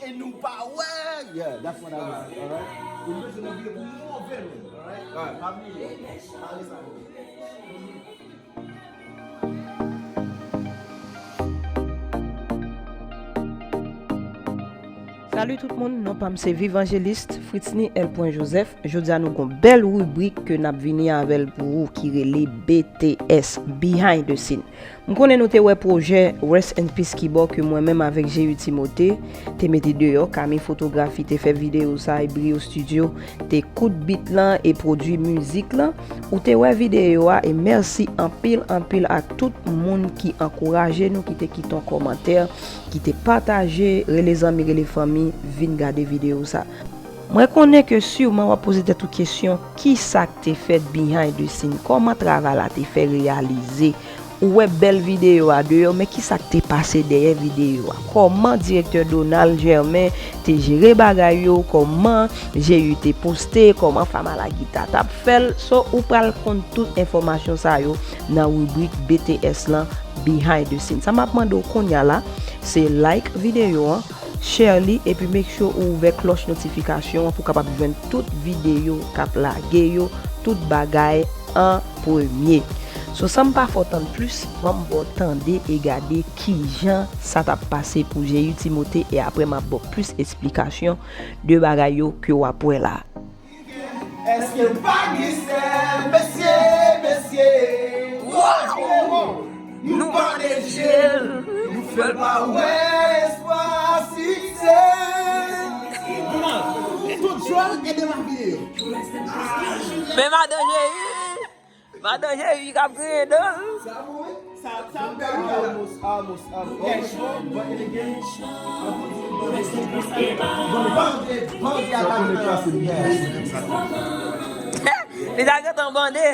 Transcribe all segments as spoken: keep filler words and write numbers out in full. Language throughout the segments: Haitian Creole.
E nou pa wè. Yeah, that's what I was, alright? Ou bezwen nan vire pou move men, alright? Pa bliye. Pale sa. Salut tout moun, non pa m se Vivangelist Fritzny L. Joseph. Jodi a nou gon bèl ribrik ke n ap vini avè l pou ou ki rele B T S, Behind the Scene. M konnen nou te wè pwojè Rest in Peace Kibò ke mwen menm avèk Jeyou Timote te mete deyò. Kami Fotografi te fè videyo sa e Brio Studio te koud bit lan e pwodui mizik lan. Ou te wè videyo a e mèsi anpil anpil ak tout moun ki ankouraje nou, ki te kite yon kòmantè, ki te pataje, rele zanmi, rele fanmi, vin gade videyo sa. Mwen konnen ke siman w ap poze tèt ou kesyon, kisa k te fèt behind the scene? Kòman travay la te fè reyalize? Ou wè bèl videyo a deyò, men kisa k te pase dèyè videyo a? Kòman direktè Donald Germain te jere bagay yo? Kòman Jeyou te poste? Kòman Fama Lagita t ap fè l? So, ou pral konn tout enfòmasyon sa yo nan ribrik B T S lan, Behind the Scene. Sa m ap mande w kounye a la, se like videyo an, share li, epi make sure ou ouvè klòch notifikasyon an pou w kapab jwenn tout videyo k ap lage yo, tout bagay an premye. So, san m pa fè w tann plis, ban m ba w tande e gade kijan sa t ap pase pou Jeyou Timote, e apre m ap ba w plis esplikasyon de bagay yo ke w ap wè la. Èske m pa gen sè, mesye, mesye? Wow! Nou bande je l, nou fè l pa wè espwa, siksè. Tout jwèl e de la vi. Men madan Jeyou, madan Jeyou k ap griyen dan l. Sa, sa, sa, Amos, Amos, Amos. Li ta gentan bande.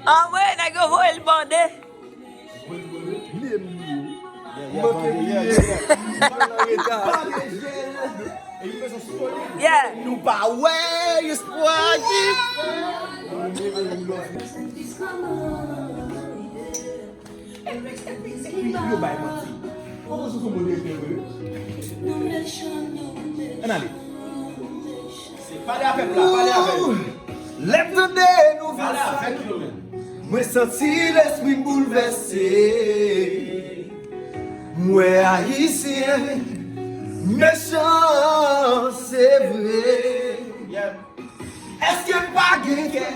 Anmwey, nèg yo voye l bande. Yeah. Nou pa wè espwa. Yo bay manti. Poko sou sou moun yo vre. Ann ale. Pale a pèp la, pale avè l. Lè m tande nouvèl sa, mwen santi lespri m boulvèse. M wè Ayisyen mechan, se vre. Èske n pa gen kè?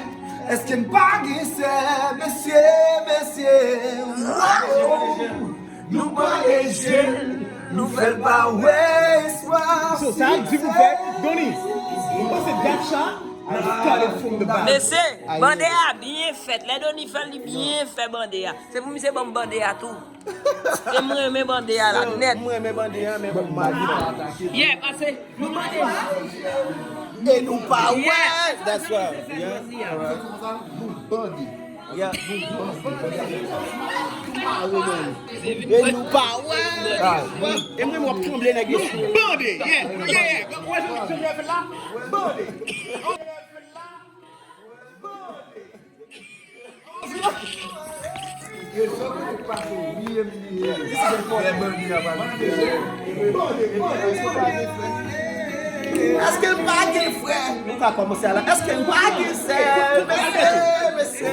Èske n pa gen sè? Mesye, mesye, wow! Nou bande je l, nou fè l pa wè espwa. So, sa ap di pou fè, Donny, ou panse dat sa, n ap start it from the back. Mesye, bande a byen fèt. Lè Donny fè l, li byen fè bande a. Se pou misye ban m bande a tou. E m renmen bande a la nèt. M renmen bande a, men bon, m mal atake. Yeah, pase. Nou bande. E nou pa wè. That's right. Yeah. Nou bande. Yeah. E nou pa wè. E mwen, m ap tranble nèg yo. Bande. Yeah. Yeah. Bande. Èske m pa gen frè? Nou ka kòmanse a la. Èske m pa gen sè? Mesye, mesye.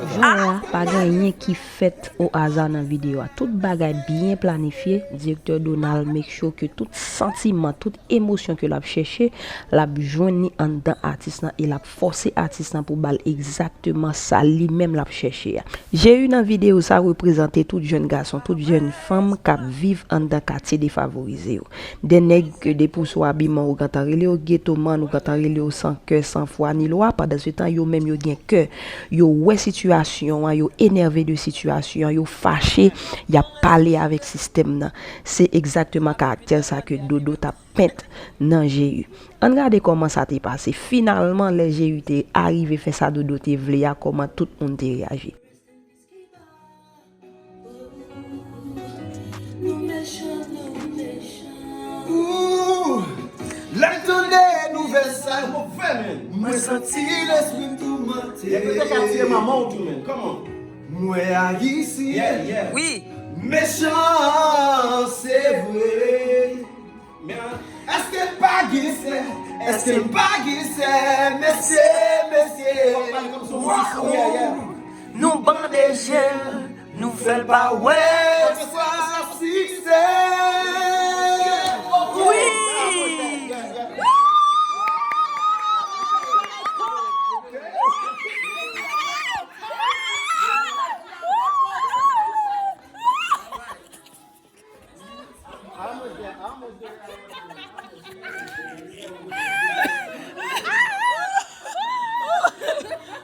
Jodi a, pa gen anyen ki fèt o aza nan videyo a. Tout bagay byen planifye. Direktè Donald make sure ke tout santiman, tout emosyon ke l ap chèche, l ap jwenn li anndan atis lan e l ap fòse atis lan pou ba l egzakteman sa li menm l ap chèche a. Jeyou nan videyo sa reprezante tout jèn gason, tout jèn fanm k ap viv anndan katye defavorize yo. De nèg ke depi w sou abiman ou gentan rele yo ghetto man, ou gentan rele yo san kè, san fwa ni lwa, pandan se tan yo menm yo gen kè. Yo wè sitiyasyon an, yo enève de sitiyasyon an, yo fache, y ap pale avèk sistèm nan. Se egzakteman karaktè sa ke Dodo t ap pent nan Jeyou. Ann gade kòman sa te pase. Finalman, lè Jeyou te arive fè sa Dodo te vle a, kòman tout moun te reyaji. Ooh, lè m tande nouvèl sa, mwen santi lespri m toumante. Repete katye manman w tou, men. Come on. Mwen ayisyen. Yeah, yeah. Wi. Mechan. Gen sè, èske m pa gen sè? Mesye, mesye. Nou bande je l, nou fè l pa wè sa siksè. Wi.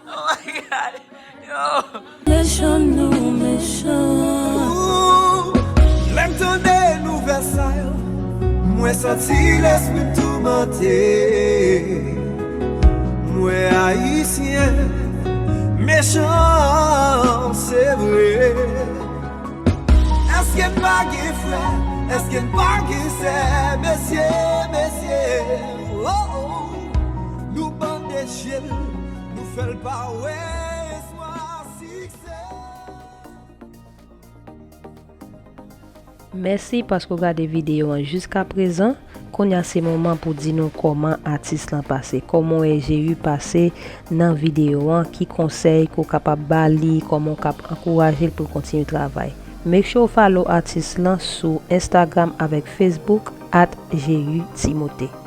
Oh my God. Yo. Mechan nou mechan. Lè m tande nouvèl sa yo, mwen santi lespri m toumante. Mwen ayisyen, mechan se vre. Èske n pa gen frè? Èske n pa gen sè? Mesye, mesye, oh, oh. Nou bande je l, nou fè l pa wè espwa siksè. Mèsi paske w gade videyo an jiskaprezan. Kounye a se moman pou di nou kòman atis lan pase, kòman w wè Jehu pase nan videyo an, ki konsèy ke w kapab ba li, kòman w kab ankouraje l pou l kontinye travay. Make sure w follow atis lan sou Instagram avèk Facebook at Jehu Timothée.